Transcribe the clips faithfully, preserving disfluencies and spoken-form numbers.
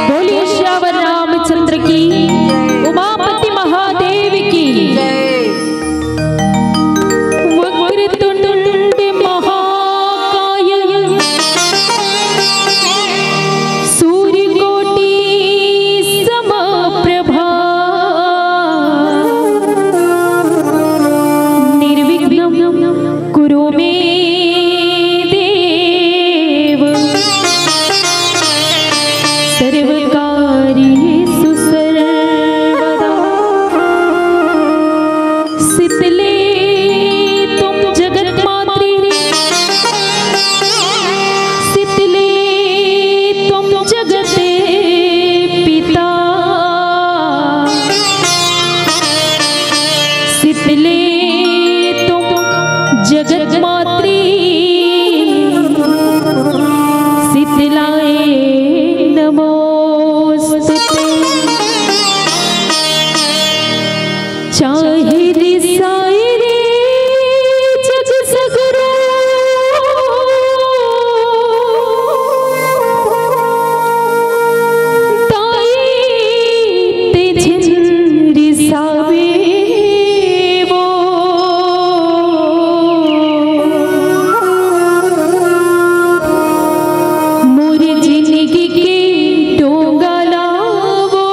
बोलिए सियावर रामचंद्र की, उमापति महादेव की। वक्रतुंड महाकाय सूर्यकोटि समप्रभा निर्विघ्नं कुरु मे देव सर्वकार्येषु सर्वदा। शीतले त्वं जगन्मातृ शीतले त्वं जगते पिता। शीतले त्वं जगन्मातृ शीतलाय नमोस्तुते। चाहे रिसाए रे जग सगरो, ताई ते झिन रिसावे वो। मोर जिनगी के डोंगा लावो।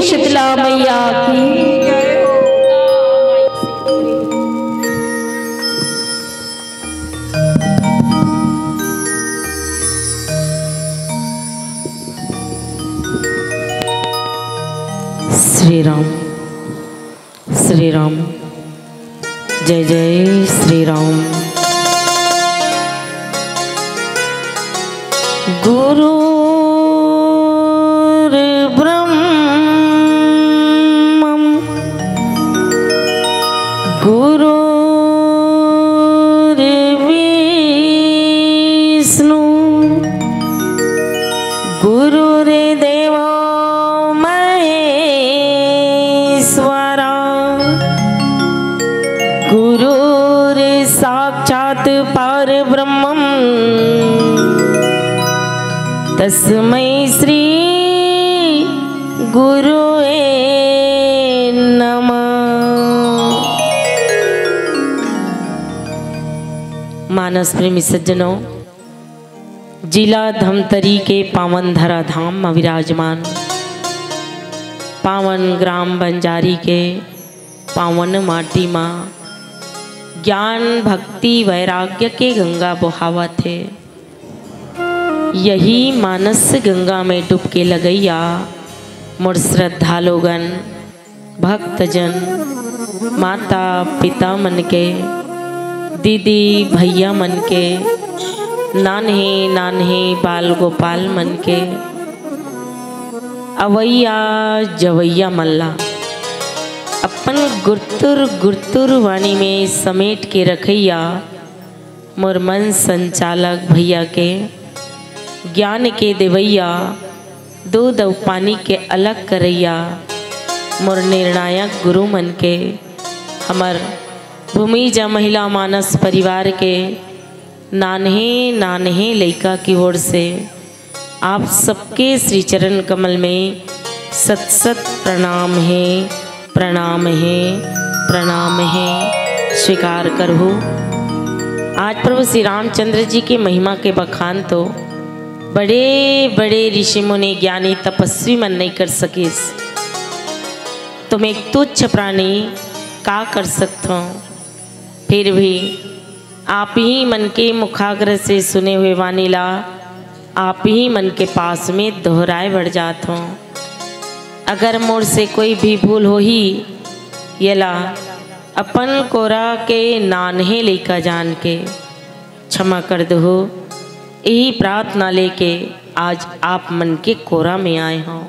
शीतला मैया की। श्री राम, श्री राम, जय जय श्री राम। गुरुर्ब्रह्मं गुरुर्विष्णु गुरुर्देवो महेश्वरा गुरुर्साक्षात् परब्रह्मं तस्मै श्री गुरुवे नमः। मानस प्रेमी सज्जनों, जिला धमतरी के पावन धराधाम म विराजमान पावन ग्राम बंजारी के पावन माटी म ज्ञान, भक्ति, वैराग्य के गंगा बोहावत हे। यही मानस गंगा में डुबके लगइया मोर श्रद्धा लोगन, भक्तजन, माता पिता मन के, दीदी भैया मन के, नान्हे नान्हे बाल गोपाल मन के, अवइया जवइया मन ला अपन गुरतुर गुरतुर वाणी में समेट के रखइया मोर मन संचालक भैया के, ज्ञान के देवइया, दूध अउ पानी के अलग करइया मोर निर्णायक गुरु मन के, हमर भूमिजा महिला मानस परिवार के नान्हे नान्हे लइका की ओर से आप सबके श्री चरण कमल में सत सत प्रणाम हे, प्रणाम हे, प्रणाम हे। स्वीकार करहु। आज प्रभु श्री रामचंद्र जी के महिमा के बखान तो बड़े बड़े ऋषि मुनि ज्ञानी तपस्वी मन नहीं कर सकिस, तो मैं एक तुच्छ प्राणी का कर सकता हूँ। फिर भी आप ही मन के मुखाग्र से सुने हुए वाणी ला आप ही मन के पास में दोहराए बर जात हों। अगर मोर से कोई भी भूल होही, येला अपन कोरा के नान्हे लइका जान के क्षमा कर दहो। यही प्रार्थना लेके आज आप मन के कोरा में आए हों।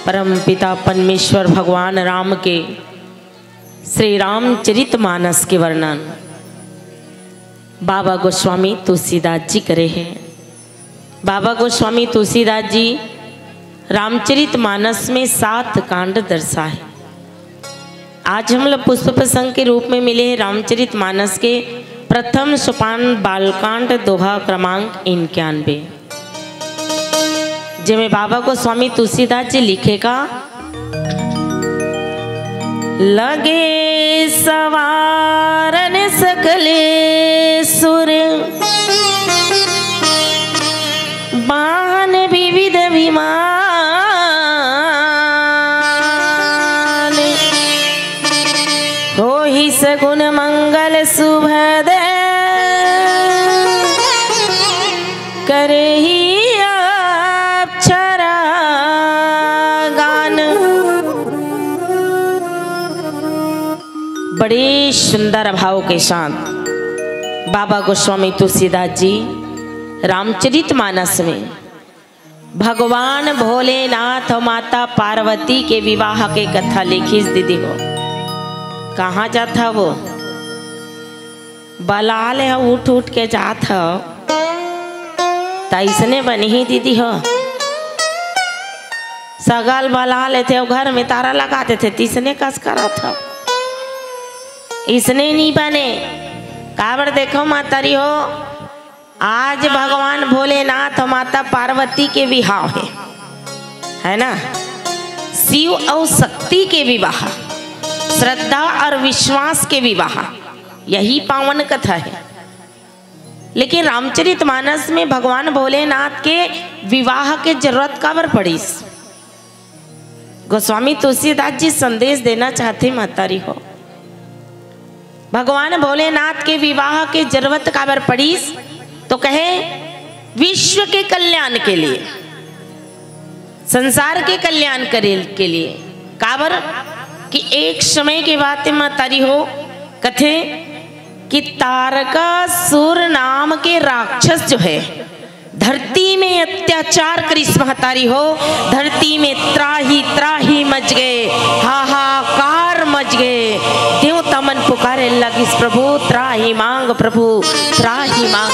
परम पिता परमेश्वर भगवान राम के श्री रामचरित मानस के वर्णन बाबा गोस्वामी तुलसीदास जी करे हैं। बाबा गोस्वामी तुलसीदास जी रामचरित मानस में सात कांड दर्शाए। आज हम लोग पुष्प प्रसंग के रूप में मिले हैं रामचरित मानस के प्रथम सोपान बालकांड दोहा क्रमांक इक्यानवे। जेमे बाबा गोस्वामी तुलसीदास जी लिखे का, लगे सवारन सकले सुर, वाहन विविध विमान, होही सगुन मंगल सुभद, करही अक्षरा गान। बड़े सुंदर भाव के साथ बाबा गोस्वामी तुलसीदास जी रामचरित मानस में भगवान भोलेनाथ अउ माता पार्वती के विवाह के कथा लिखिस दीदी हो। कहाँ जात हव वो? बलाले ह उठ उठ के जात हव। त अइसने बनही दीदी हो। सगा ल बला लेथे अउ घर में तारा लगा देथे, तइसने कस करत हव। इसने नी बने। काबर देखो मातारी हो, आज भगवान भोलेनाथ अउ माता पार्वती के विहाव हे, है ना? शिव अउ शक्ति के विवाह, श्रद्धा अउ विश्वास के विवाह, यही पावन कथा हे। लेकिन रामचरित मानस में भगवान भोलेनाथ के विवाह के जरूरत काबर पड़िस? गोस्वामी तुलसीदास जी संदेश देना चाहथे, महतारी हो, भगवान भोलेनाथ के विवाह के जरूरत काबर पड़ीस? तो कहे, विश्व के कल्याण के लिए, संसार के कल्याण करे के लिए। काबर कि एक समय के बात हे, महतारी हो, कथे कि तारकासुर नाम के राक्षस जो है, धरती में अत्याचार करिस, महतारी हो, धरती में त्राही त्राही मच गे, हाहाकार मच गे। देवता मन पुकारे लगिस, प्रभु त्राही मांग, प्रभु त्राही मांग।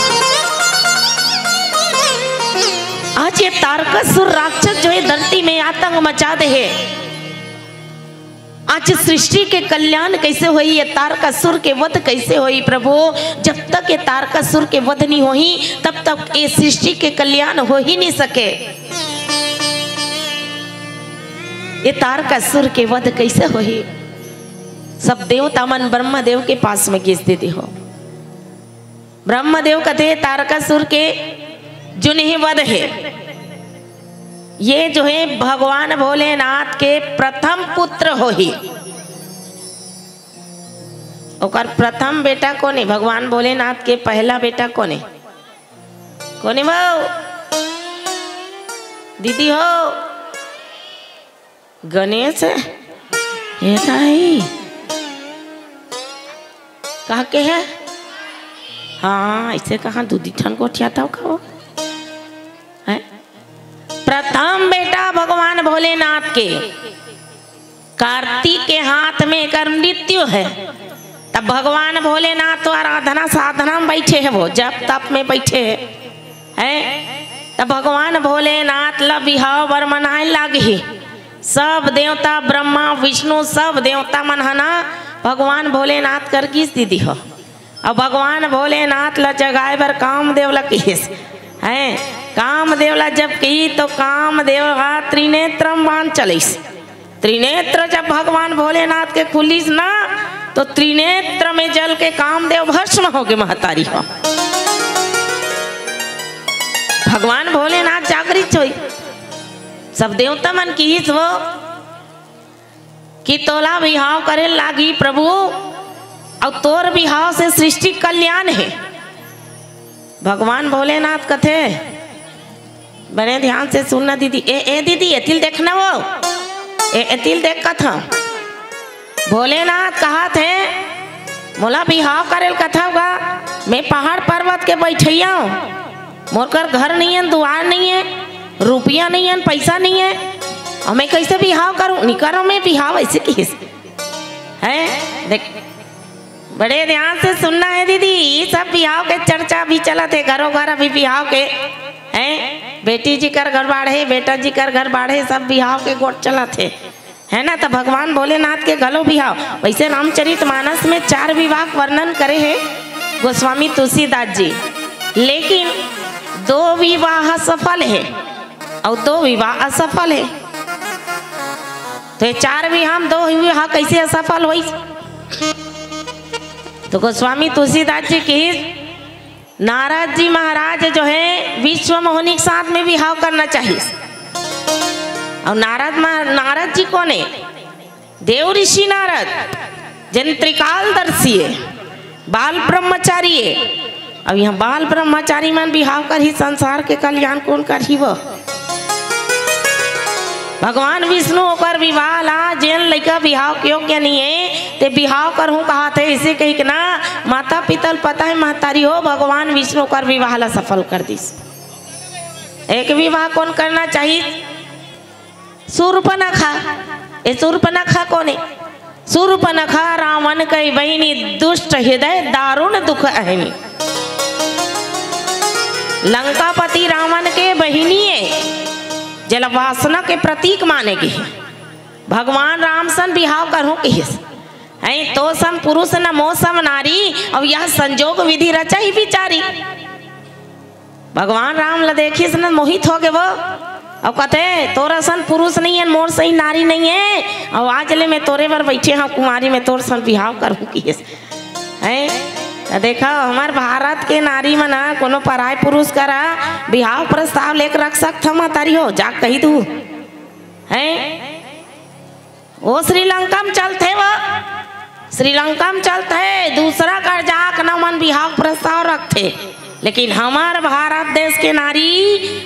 आज ये तारकासुर राक्षस जो है, धरती में आतंक मचा दे है। आज सृष्टि के कल्याण कैसे होही, ये तारकासुर के वध कैसे होही प्रभु? जब तक ये तारकासुर के वध नहीं होही, तब तक ये सृष्टि के कल्याण हो ही नहीं सके। ये तारकासुर के वध कैसे होही? सब देवता मन ब्रह्मदेव के पास में गिस दे दे हो। ब्रह्मदेव कथे, तारकासुर के जो नहीं वध है, ये जो है भगवान भोलेनाथ के प्रथम पुत्र होही। ओकर प्रथम बेटा कोने? भगवान भोलेनाथ के पहला बेटा कोने? कोने वो दीदी हो? गणेश है? ये ताई कहा के है? हाँ, ऐसे कहाँ दू दी ठन गोठिया था खाओ है? प्रथम बेटा भगवान भोलेनाथ के, कार्तिक के हाथ में एकर मृत्यु है। तब भगवान भोलेनाथ तो आराधना साधना में बैठे है, वो जप तप में बैठे है, हैं? तब भगवान भोलेनाथ ला बिहाव बर मनाए लाग ही। सब देवता, ब्रह्मा विष्णु, सब देवता मन ह ना भगवान भोलेनाथ कर गिस दीदी हो। अब भगवान भोलेनाथ ला जगाए बर कामदेव ला किहिस, हैं? कामदेव ला जब किहिस तो कामदेव ह त्रिनेत्र म बाण चलइस। त्रिनेत्र जब भगवान भोलेनाथ के खुलिस ना, तो त्रिनेत्र में जल के कामदेव भस्म हो गे महतारी हो। भगवान भोलेनाथ जागृत होई, सब देवता मन किहिस वो कि तोला बिहाव करे लागी प्रभु, अउ तोर बिहाव से सृष्टि कल्याण हे। भगवान भोलेनाथ कथे, बने ध्यान से सुनना दीदी, ए, ए दीदी, एतिल देखना वो, ए, एतिल देख कथा। भोलेनाथ कहाथे, मोला बिहाव करे ल कथा होगा, मैं पहाड़ पर्वत के बैठैया हूँ, मोर कर घर नहीं है, दुआर नहीं है, रुपया नहीं है, पैसा नहीं है, अब मैं कैसे बिहाव करूँ? नहीं करो मैं बिहाव, ऐसे किहिस। हैं? देख, बड़े ध्यान से सुनना है दीदी, ये सब बिहाव के चर्चा भी चलत हे, घरों घर अभी बिहाव के, हैं? बेटी जी कर घर बाढ़े, बेटा जी कर घर बाढ़े, सब बिहाव के गोठ चलत हे, है ना? तो भगवान भोलेनाथ के घलो बिहाव। वैसे रामचरित मानस में चार विवाह के वर्णन करे हे गोस्वामी तुलसीदास जी, लेकिन दो विवाह सफल हे अउ दो विवाह असफल हे। तो ये चार विवाह में दो विवाह कैसे असफल होइस? तो गोस्वामी तुलसीदास जी किहिस, नारद जी महाराज जो है विश्व मोहनी के साथ में बिहाव करना चाहिए। अउ नारद मा-, नारद जी कोने? देव ऋषि नारद, जेन त्रिकालदर्शी हे, बाल ब्रह्मचारी हे। अब यहाँ बाल ब्रह्मचारी मन बिहाव करही, संसार के कल्याण कोन करही वो? भगवान विष्णु ओकर विवाह ला, जेन लइका बिहाव के योग्य नहीं हे, ते बिहाव करहूँ कहाथे, इसे कही के ना, माता पिता ल पता हे महतारी हो, भगवान विष्णु ओकर विवाह ला सफल कर दिस। एक विवाह कोन करना चाहिए? सूर्पनखा। ए सूर्पनखा कोने? सूर्पनखा रावण कई बहिनी, दुष्ट हृदय दारुण दुख अहिनी। लंकापति रावण के बहिनी ए, जेला वासना के प्रतीक माने गे हे। भगवान राम सन बिहाव करहूं किहिस। ऐ तो सम पुरुष न मो सम नारी, अब यह संजोग विधि रचा ही बिचारी। भगवान राम ला देखिस न मोहित हो गे वो। अब कथे, "तोर असन पुरुष नहीं है, मोर सही नारी नहीं है, अउ आज ले मैं तोरे बर बैठे हूँ कुमारी, मैं तोर सन बिहाव करूँ," किहिस। हैं? त देखा, हमर भारत के नारी मन ह कोनो पराय पुरुष करा बिहाव प्रस्ताव लेके रख सकत ह, महतारी हो, जा कही दू। हैं? वो श्रीलंका में चलथे, वो श्रीलंका में चलथे, दूसरा कर जाके न मन बिहाव प्रस्ताव रखथे। लेकिन हमार भारत देश के नारी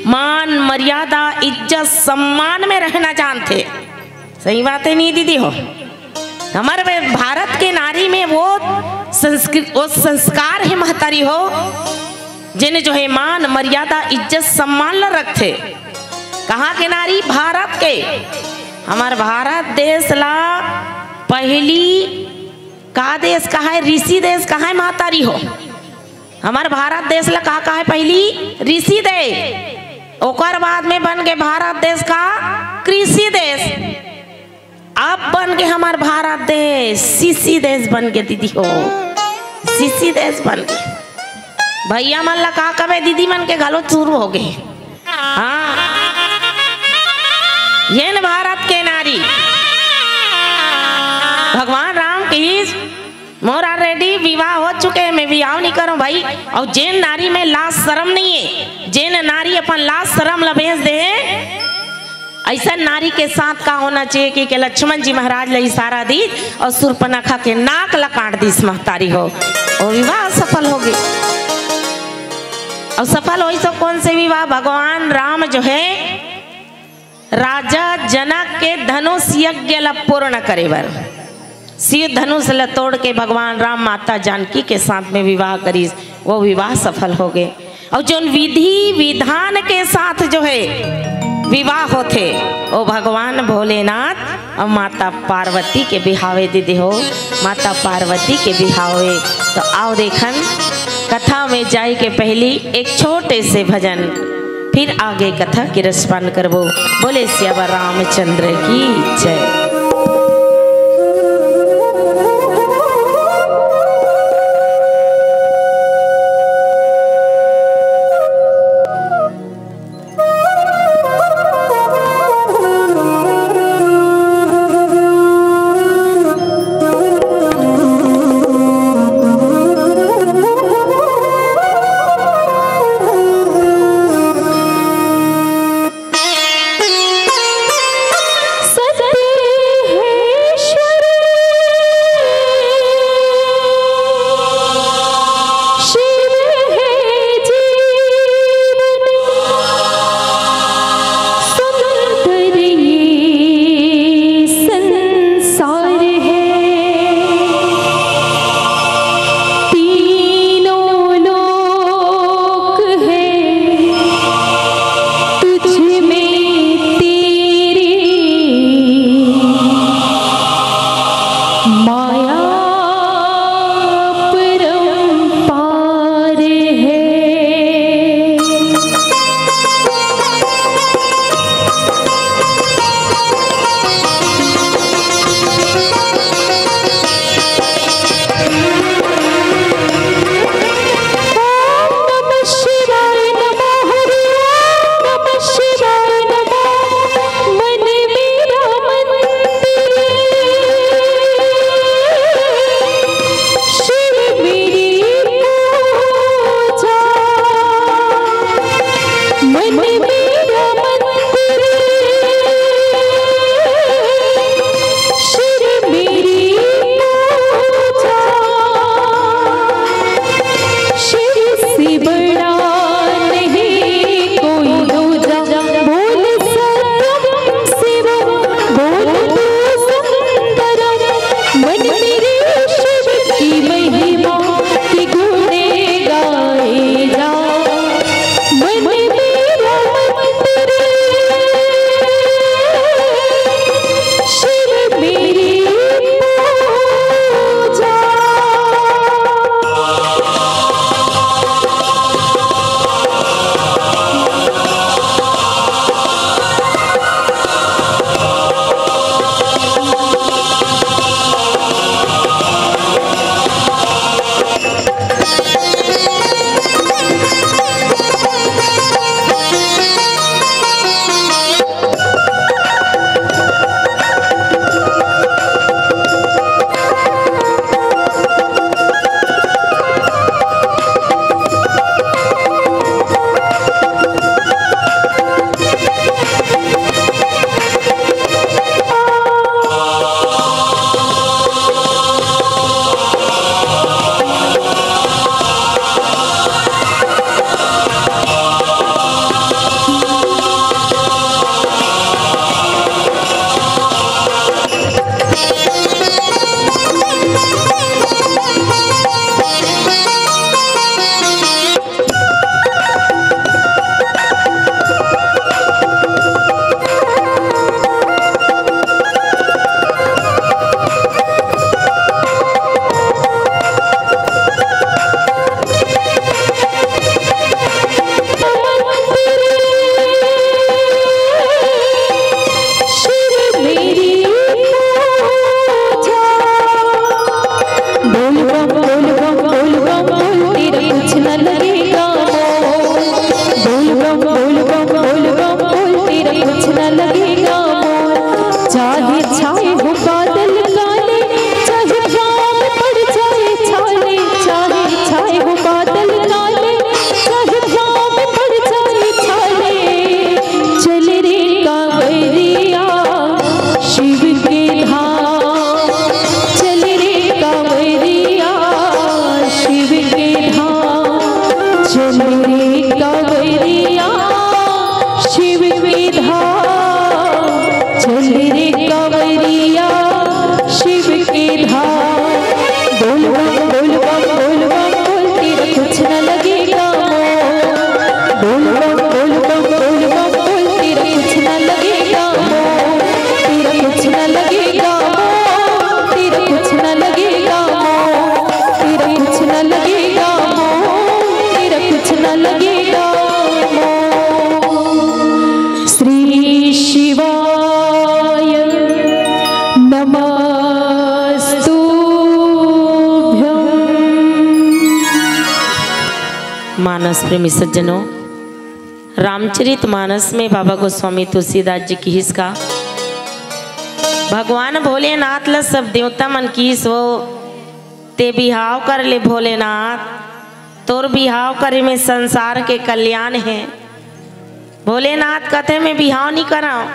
मान, मर्यादा, इज्जत, सम्मान में रहना जानथे। सही बात हे नहीं दीदी हो? हमार भारत के नारी में वो संस्कृ-, वो संस्कार हे महतारी हो, जेन जो हे मान, मर्यादा, इज्जत, सम्मान ल रखथे। कहाँ के नारी? भारत के। हमार भारत देश ला पहली का देश कहाय? ऋषि देश कहाय महतारी हो। हमार भारत देश ला का कहाय पहली? ऋषि देश। ओकर बाद में बन गे भारत देश का कृषि देश। अब बन गे हमार भारत देश, शिशि देश बन गे दीदी हो, शिशि देश बन गे। भैया मन ला का कबे, दीदी मन के घलो शुरू हो गे। हाँ, ये न भारत के नारी। भगवान राम की, मोर already विवाह हो चुके हे, मैं विवाह नहीं करूं भाई। और जेन नारी में लाज शरम नहीं हे, जेन नारी अपन लाज शरम ला बेच दे हे, ऐसा नारी के साथ का होना चाहिए कि, कि लक्ष्मण जी महाराज ला इशारा दीस और शूर्पणखा के नाक ला काट दीस महतारी हो, वो विवाह सफल हो गे। और सफल होइस तो कौन से विवाह? भगवान राम जो हे राजा जनक के धनुष यज्ञ ला पूर्ण करे बर शिव धनुष ला तोड़ के भगवान राम माता जानकी के साथ में विवाह करिस, वो विवाह सफल हो गे। और जोन विधि विधान के साथ जो हे विवाह होथे, वो भगवान भोलेनाथ और माता पार्वती के बिहाव ए दीदी हो, माता पार्वती के बिहाव ए। तो आओ देखन, कथा में जाए के पहली एक छोटे से भजन, फिर आगे कथा के रसपान करबो। बोले सियावर रामचंद्र की जय। चाहे छाए हो बादल काले, चाहे पाँव में पड़ जाए छाले, चाहे छाए हो बादल काले, चाहे पाँव में पड़ जाए छाले। चल रे कांवरिया शिव के धाम, चल रे कांवरिया शिव के धाम, चल रे कांवरिया शिव के धाम, चल रे कांवरिया शिव के धाम। बोल बम, बोल बम, बोल बम, बोल, तेरा कुछ न लगेगा मोह। बोल बम, बोल बम, बोल बम, बोल, तेरा कुछ न लगेगा मोह, तेरा कुछ न लगेगा मोह, तेरा कुछ न लगेगा मोह, तेरा कुछ न लगेगा मोह, तेरा कुछ न लगेगा मोह। श्री शिवाय नमस्तुभ्यं। मानस प्रेमी सज्जनों, रामचरित मानस में बाबा गोस्वामी तुलसीदास जी किहिस का, भगवान भोलेनाथ ला सब देवता मन किहिस, वो ते बिहाव कर ले भोलेनाथ, तोर बिहाव करे में संसार के कल्याण हे। भोलेनाथ कथे, मैं बिहाव नी करंव,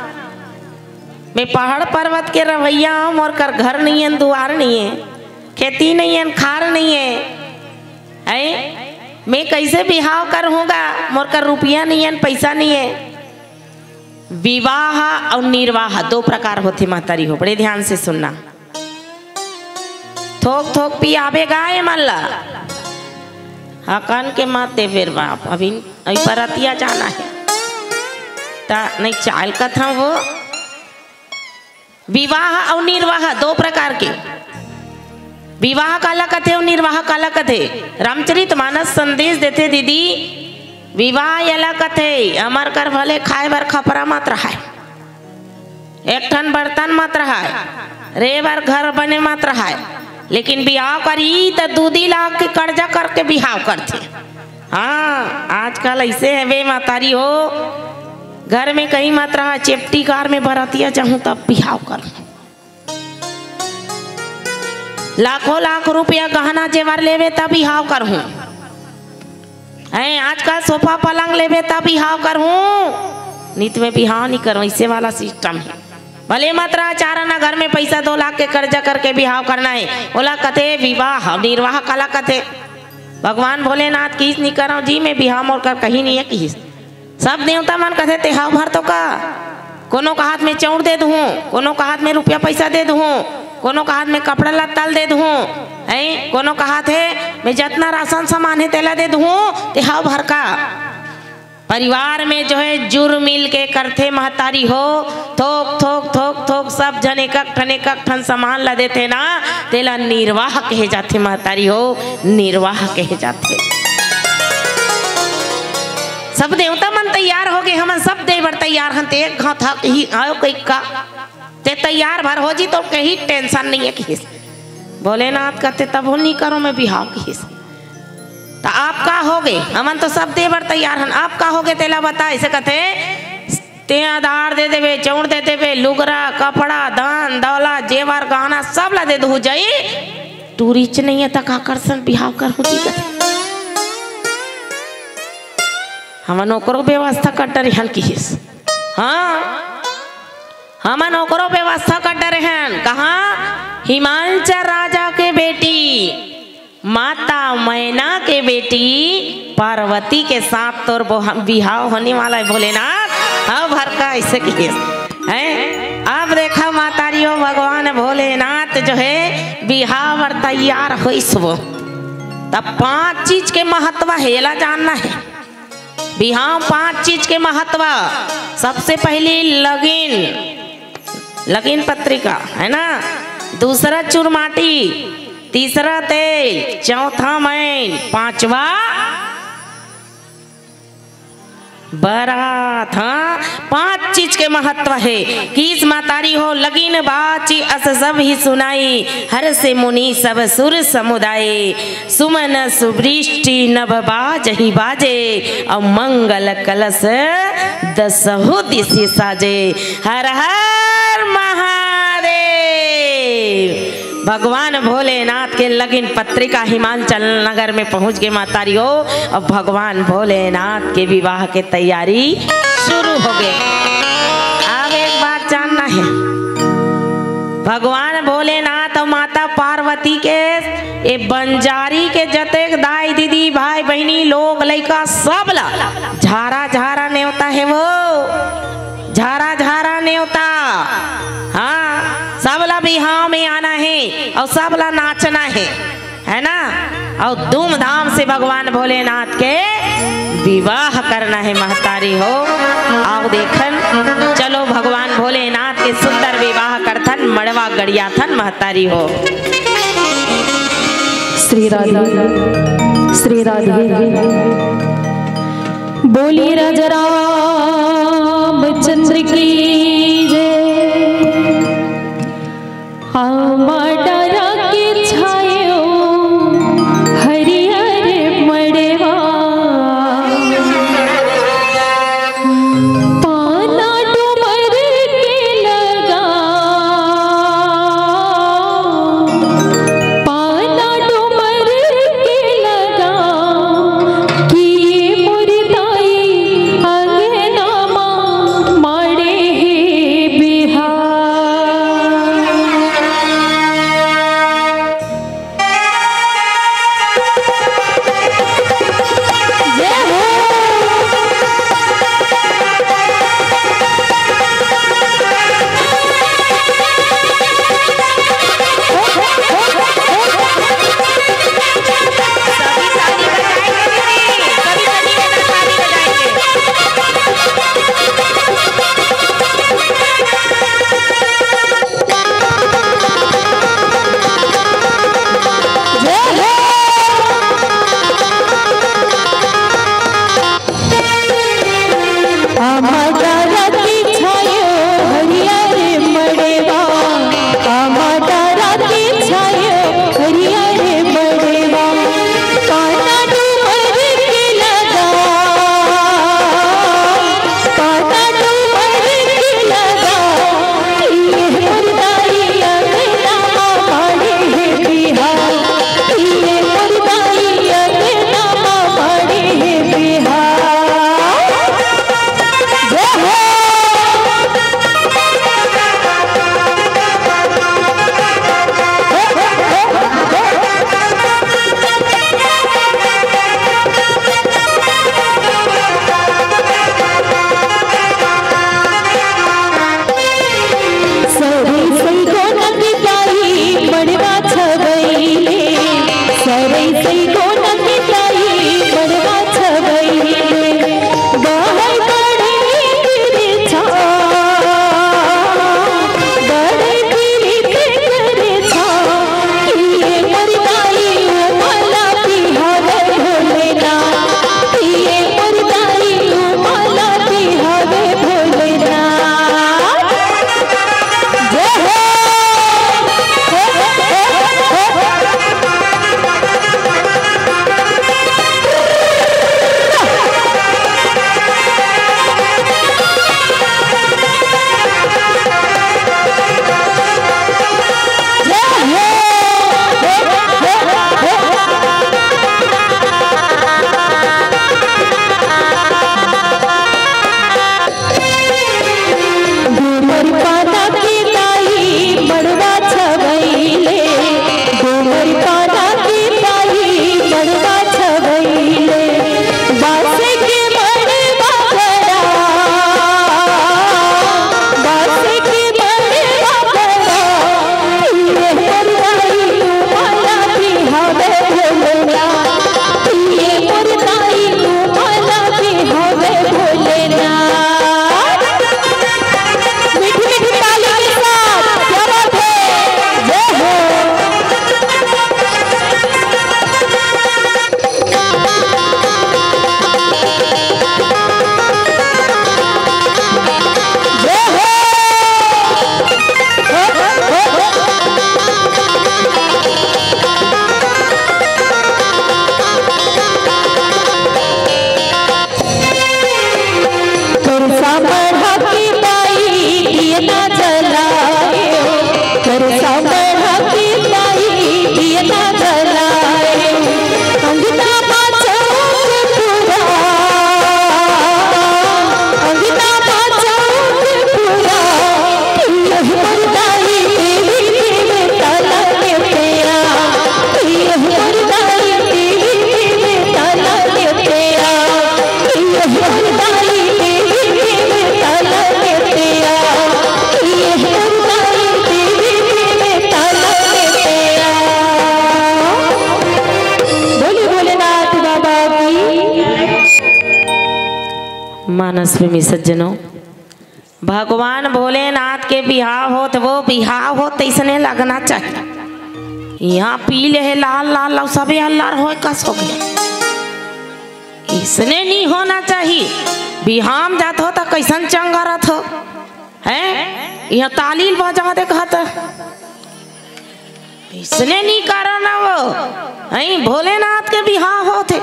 मैं पहाड़ पर्वत के रहवइया हंव, मोर कर घर नइये, दुआर नइये, खेती नइये, खार नइये, हैं? मैं कइसे बिहाव करहूँ गा? मोर कर रुपया नइये, पइसा नइये। विवाह अउ निर्वाह दो प्रकार होथे महतारी हो, बड़े ध्यान से सुनना। थोक थोक पियाबे गा एमन ला। हकन के मत दे फेर बाप, अभी अभी बरतिया जाना हे। त नहीं चाल कथा वो। विवाह अउ निर्वाह दो प्रकार के। विवाह काला कथे अउ निर्वाह काला कथे? रामचरित मानस संदेश देथे दीदी, विवाह एला कथे, हमर कर भले खाए बर खपरा मत रहाय, एक ठन बर्तन मत रहाय, रे बर घर बने मत रहाय, लेकिन बिहाव करही त दू दी लाख के कर्जा करके बिहाव करथे। हाँ, आजकल अइसे हवे महतारी हो, घर में कहीं मत रहा, चेपटी कार में बरतिया जाहूं तब बिहाव करहूं। लाखों लाख रुपया गहना जेवर लेबे तब बिहाव करहूं। हैं, आजकल सोफा पलंग लेबे तब बिहाव करहूं, नित में बिहाव नहीं करहूं, अइसे वाला सिस्टम हे। भले मत रहा चार आना घर में, पइसा दो लाख के कर्जा करके बिहाव करना हे, ओला कथे विवाह, निर्वाह काला कथे? भगवान भोलेनाथ किहिस, "नी करंव जी, मैं बिहाव मोर कर कहीं नइये," किहिस। सब देवता मन कथे, "तेहाव भर तो का?" कोनो कहाथे, "मैं चउंर दे दुहूं," कोनो कहाथे, "मैं रुपया पइसा दे दुहूं," कोनो कहाथे, "मैं कपड़ा लत्ता ल दे दुहूं," हैं? कोनो कहाथे, "मैं जतना राशन सामान हे, तेला दे दुहूं, तेहाव भर का?" परिवार में जो हे जुर मिल के करथे महतारी हो, थोक थोक थोक थोक सब झन एकक ठन एकक ठन सामान ला देथे ना, तेला निर्वाह कहे जाथे महतारी हो, निर्वाह कहे जाथे। सब देवता मन तैयार हो गे, हमन सब दे बर तैयार हन, ते एक घाव था ही आयो कई का, ते तैयार भर हो जी, तो कहीं tension नइये किहिस। भोलेनाथ कथे, "तभो नी करंव मैं बिहाव," किहिस। त आप का होगे? हमन तो सब दे बर तैयार हन, आप का होगे तेला बता। अइसे कथे, "ते आधार दे देबे, चउंर दे देबे, लुगरा, कपड़ा, धन, दौलत, जेवर, गहना सब ला दे दुहूं जई, टूरीच नइये त का करसन बिहाव करहूं जी," कथे। हमन ओकरो व्यवस्था कर डरे हन किहिस। हाँ, हमन ओकरो व्यवस्था कर डरे हन। कहाँ? हिमांचल राजा के बेटी, माता मैना के बेटी पार्वती के साथ तोर बोह-, बिहाव होने वाला हे भोलेनाथ। हाँ, भर का अइसे किहिस। हैं? अब देखा महतारी हो, भगवान भोलेनाथ जो हे बिहाव बर तैयार होइस वो। तब पांच चीज के महत्व हे, एला जानना हे। बिहाव पांच चीज के महत्व, सबसे पहली लगिन, लगिन पत्रिका है ना, दूसरा चुरमाटी, तीसरा तेल, चौथा मैन, पांचवा बरात। हाँ, पांच चीज के महत्व हे। किहिस महतारी हो, लगिन बाची अस सब ही सुनाई, हरसे मुनि सब सुर समुदाय। सुमन सुवृष्टि नभ बाजहि बाजे, अउ मंगल कलश दसहु दिशि साजे। हर हर महा भगवान भोलेनाथ के लगिन पत्रिका हिमाचल नगर में पहुंच गे महतारी हो। अब भगवान भोलेनाथ के विवाह के तैयारी शुरू हो गे। अब एक बात जानना हे, भगवान भोलेनाथ अउ माता पार्वती के ए बंजारी के जतेक दाई दीदी भाई बहिनी लोग लइका सब ला झारा झारा नेवता हे वो, झारा झारा नेवता। हाँ, सब ला बिहाव में आना हे अउ सब ला नाचना हे, है ना? अउ धूमधाम से भगवान भोलेनाथ के विवाह करना हे महतारी हो। अउ देखन, चलो भगवान भोलेनाथ के सुंदर विवाह करथन, मड़वा गड़ियाथन महतारी हो। श्री राधे, श्री राधे। बोलिए राजा रामचंद्र की जय। आमा डारा के छायो हरियर मड़वा, पाना डूमर के लगा, पाना डूमर के लगा, कि मोर दाई अंगना मा माड़े हे। मनस्विनी सज्जनों, भगवान भोलेनाथ के बिहाव होत, वो बिहाव होत, अइसने लगना चाहिए। इहाँ पी ले हे लाल लाल, अउ सबे अल्लर होय कस हो गे। अइसने नी होना चाहिए। बिहाव म जात हो त कइसन चंगरत हो, हैं? इहाँ ताली ल बजा दे कहत। अइसने नी करन वो, हैं? भोलेनाथ के बिहाव होत हे।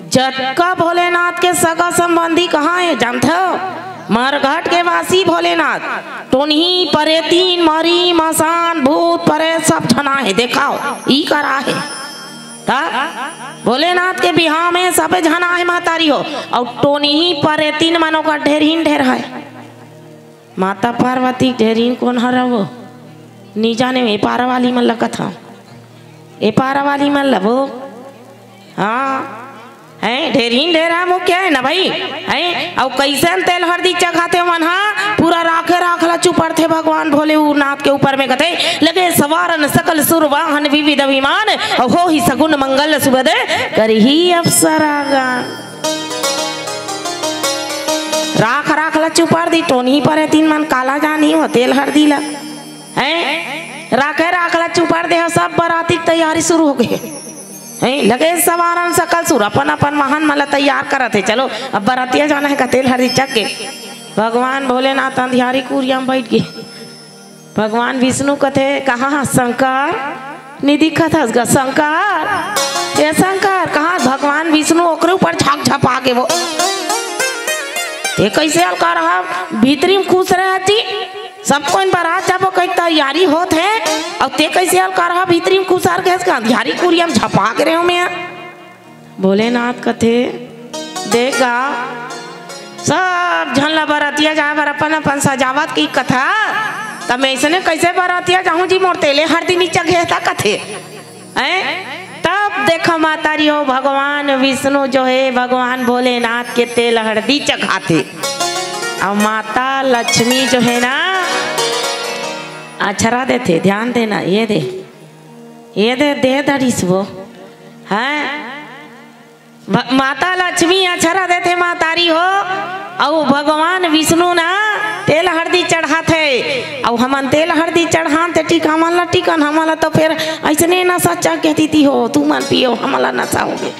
जतका भोलेनाथ के सगा संबंधी कहाँ हे, जानथव? मरघट के वासी भोलेनाथ, टोनही, परेतिन, मरी, मसान, भूत, परेत सब झना हे। देखाव, ई करा हे। त भोलेनाथ के बिहाव में सबे झना हे महतारी हो, अउ टोनही, परेतिन मन ओकर ढेरहिन ढेर हे। माता पार्वती के ढेरहिन कोन हर वो? नी जाने, ए पारा वाली मन ल कथंव। ए पारा वाली मन ल वो? हाँ, हैं, ढेरहिन ढेर हे, मुख्य हे न भई, हैं? अउ कइसन तेल हरदी चघाथे ओमन ह, पूरा राखे राख ल चुपरथे भगवान भोलेनाथ के ऊपर में कथे, लगे सवारन सकल सुर वाहन विविध विमान, अउ होही सगुन मंगल सुभद करही अप्सरागण। राख राख ल चुपर दी, टोनही परेतिन मन काला जानही वो तेल हरदी ल, हैं? राखे राख ल चुपर दे हो, सब बराती के तैयारी शुरू हो गे। हैं, लगे सवारन सकल सुर, अपन अपन वाहन मन ल तैयार करत हे। चलो, अब बरतिया जाना हे का तेल हरदी चघ के। भगवान भोलेनाथ अंधियारी कुरिया म बइठ गे। भगवान विष्णु कथे, "कहाँ हस शंकर? नी दिखत हस गा शंकर? ए शंकर, कहाँ?" भगवान विष्णु ओकरे ऊपर झक झपा गे वो। "ते कइसे अलका रहा, भीतरी म खुश रहा जी, सब कोई बरात जाबो कहिके तैयारी होत हे, अउ ते कइसे अलका रहा, भीतरी म खुश रहा, अंधियारी कुरिया म झपा गे रहे हो मैं।" भोलेनाथ कथे, "देख गा, सब झन ला बरतिया जाए बर अपन अपन सजावत के कथा, त मैं अइसने कइसे बरतिया जाहूं जी, मोर तेले हरदी नी चघे हे त," कथे। हैं? तब देखो महतारी हो, भगवान विष्णु जो हे, भगवान भोलेनाथ के तेल हरदी चघाथे, अउ माता लक्ष्मी जो हे ना, अक्षरा देथे। ध्यान देना, ये दे, ये दे, दे दड़िस वो, हैं? भ-, माता लक्ष्मी अक्षरा देथे महतारी हो, अउ भगवान विष्णु ना तेल हरदी चढ़ाथे, अउ हमन तेल हरदी चढ़ान ते टीका मन ला टीकन, हमन ला तो फेर अइसने नशा चघ गे दीदी हो, तुमन पियो, हमन ला नशा हो गे।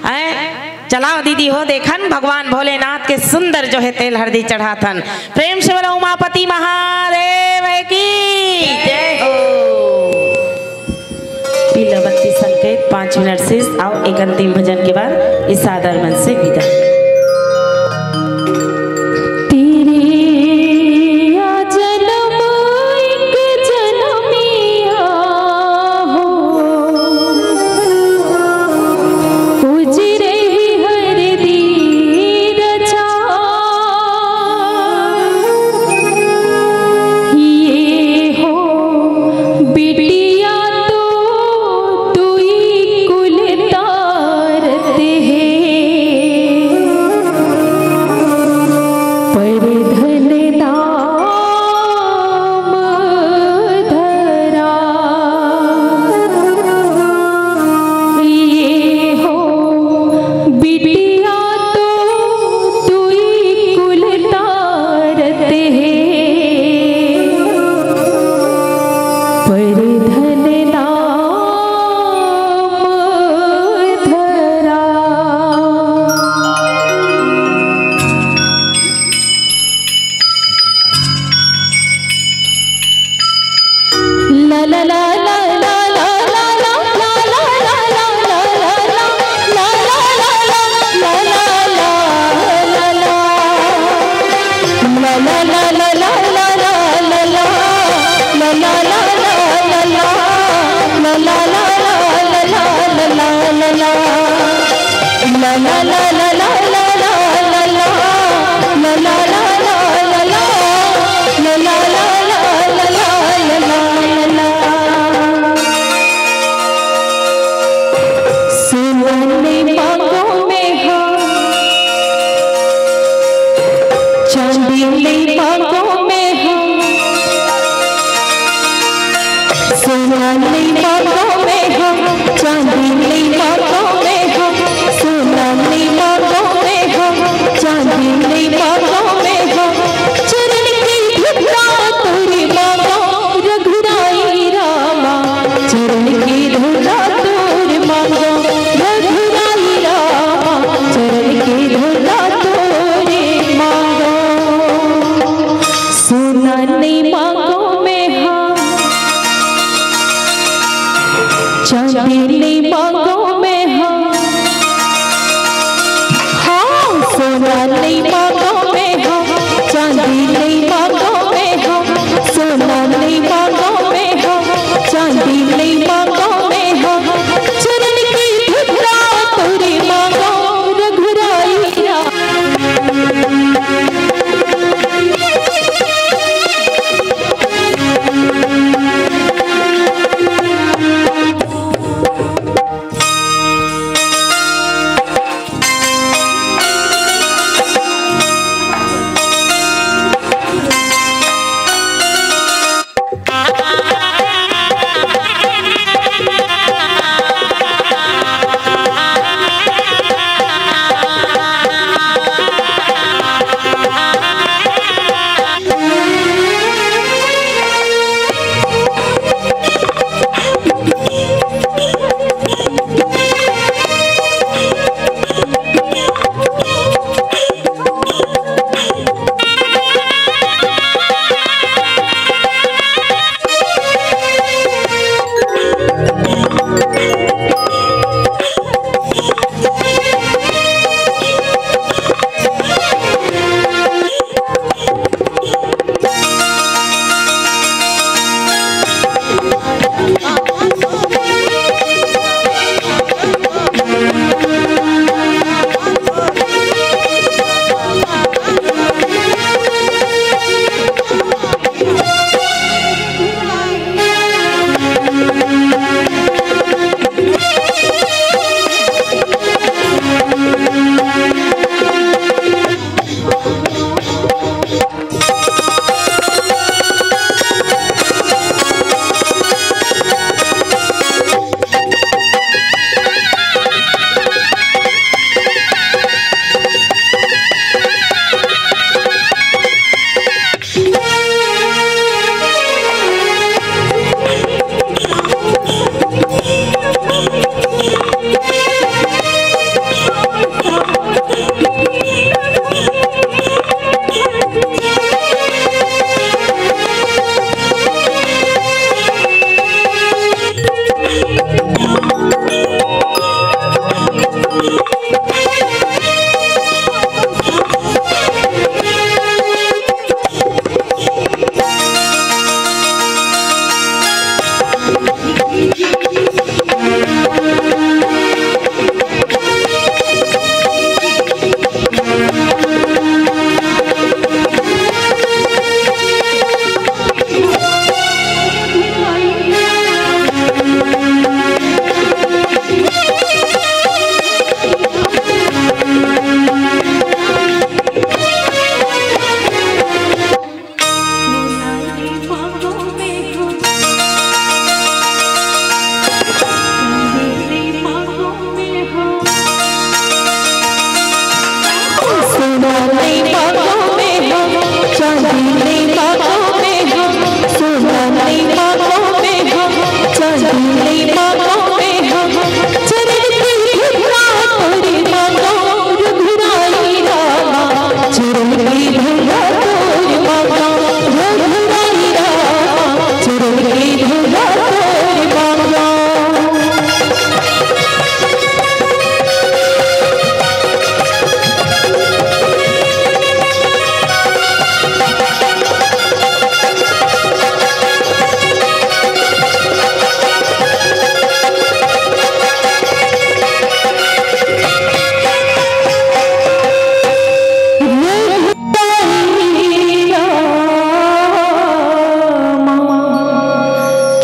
हैं? चलाव दीदी हो, देखन भगवान भोलेनाथ के सुंदर जो हे तेल हरदी चढ़ाथन। प्रेम से बोलो उमापति महादेव की जय हो। पीला बत्ती संकेत, पाँच मिनट शेष, अउ एक अंतिम भजन के बाद इस सादर मन से विदा। तेरे या जन्म एक जन्मिया हो, पूज रही हर दीर छा। ये हो बिटिया तो तुई कुल तारत हे, पर धन नाम धरा। ये हो बिटिया तो तुई कुल तारत हे, पर धन नाम धरा। सोना नइ मांगों मैं हा, चांदी नइ मांगों मैं हा। सोना नइ मांगों मैं हा, चांदी नइ मांगों मैं हा। सोना नइ मांगों मैं हा, चांदी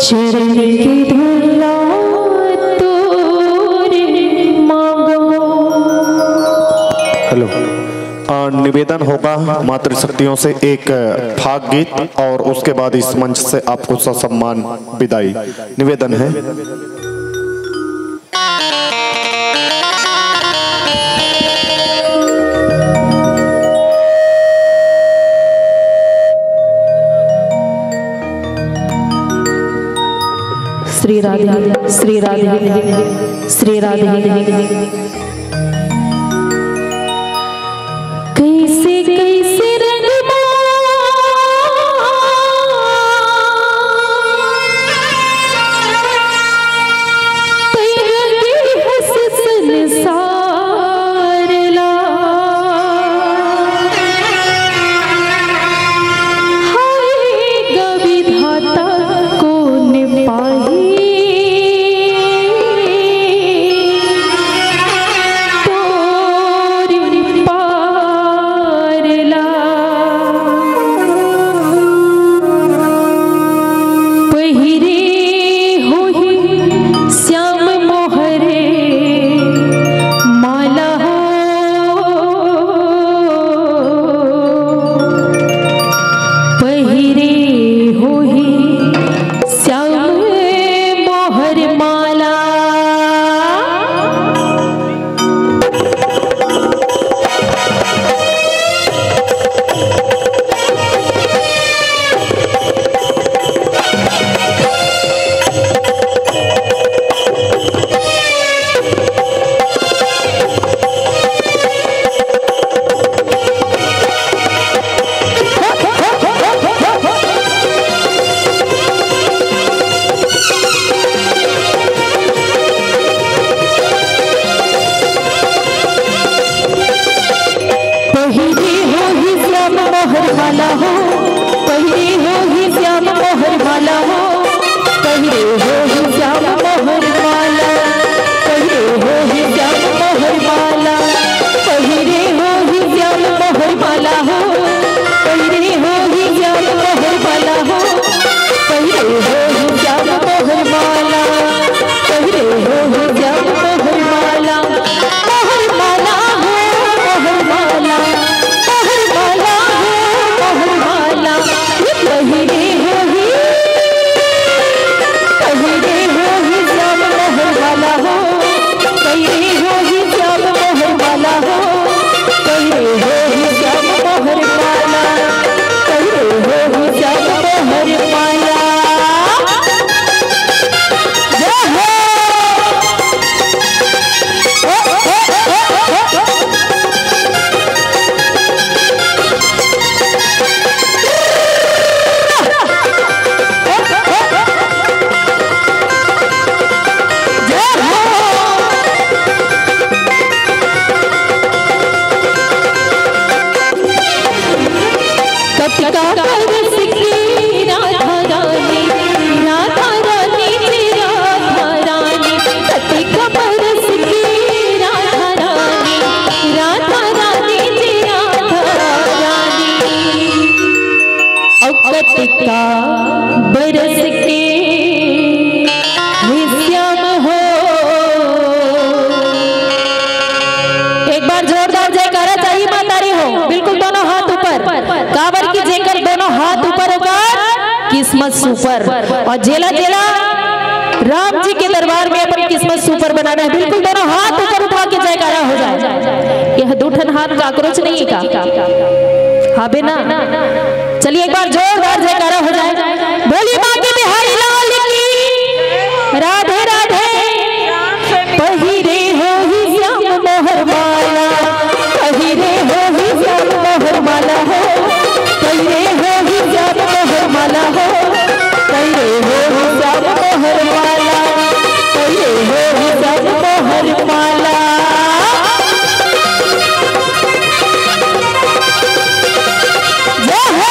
चरण के धुला तोरे मांगो। हेलो। अ, निवेदन होगा मातृशक्तियों से एक फाग गीत और उसके बाद इस मंच से आपको ससम्मान विदाई। निवेदन है। श्री राधे, श्री राधे, श्री राधे। कैसे कैसे रंग मा तैरती हंस संसार ला। हाय ग विधाता कोन पाही तोर पार ला। पहिरे होही श्याम मोहरे माला हो। पहिरे होही श्याम मोहर माला। पहिरे होही श्याम मोहर माला हो, पहिरे होही श्याम मोहर माला हो, पहिरे होही श्याम मोहर माला, पहिरे होही श्याम मोहर माला, पहिरे होही श्याम मोहर माला हो, पहिरे होही श्याम मोहर माला हो, पहिरे होही श्याम मोहर माला, पहिरे होही श्याम मोहर माला। मोहर माला हो, मोहर माला, मोहर माला हो, मोहर माला। ये पहिरे होही, पहिरे होही श्याम मोहर माला हो, पहिरे होही श्याम मोहर माला हो, पहिरे होही श्याम मोहर माला, पहिरे होही श्याम मोहर माला। जय हो। कतिका बरस के राधा रानी, राधा रानी जी राधा रानी, कतिका बरस के राधा रानी, राधा रानी जी राधा रानी। अउ कतिका बरस के हे श्याम हो। एक बार जोरदार जयकारा चाहिए माता रे हो, बिल्कुल दोनों हाथ ऊपर। काबर कि जेकर दोनों हाथ ऊपर ओकर किस्मत सुपर। और जेला जेला राम जी के दरबार में अपन किस्मत सुपर बनाना है, बिल्कुल दोनों हाथ ऊपर उठा के जयकारा हो जाए। यह दू ठन हाथ काकरोच नहीं का? हाबे ना? चलिए एक बार जोरदार जयकारा हो जाए। बोली माँ के बिहारी लाल की। राधे राधे। पहिरे होही श्याम मोहर माला, पहिरे होही श्याम मोहर माला हो, पहिरे होही श्याम मोहर माला हो, पहिरे होही श्याम मोहर माला, पहिरे होही श्याम मोहर माला। जय हो।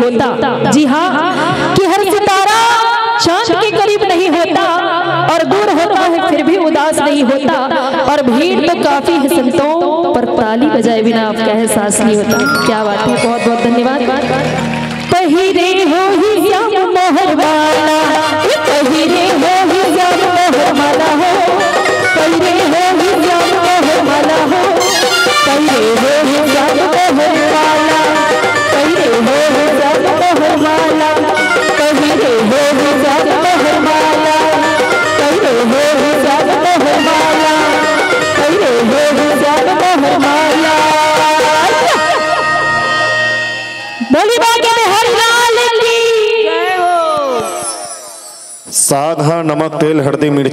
होता। जी हाँ, कि हर सितारा चांद के करीब नहीं होता और दूर होता है फिर भी उदास नहीं होता। और भीड़ तो काफी है संतों, पर ताली बजाए बिना आपका एहसास नहीं होता। क्या बात है, बहुत बहुत धन्यवाद। पहिरे हो ही श्याम मोहर माला, ए पहिरे हो ही श्याम मोहर माला हो, पहिरे हो ही श्याम मोहर माला हो, पहिरे हो ही श्याम मोहर माला, पहिरे हो ही श्याम मोहर माला, पहिरे हो ही श्याम मोहर माला, पहिरे हो ही श्याम मोहर माला, पहिरे हो ही श्याम मोहर माला। बोली बाके बिहारी लाल की। साग हा नमक, तेल, हरदी, मिर्ची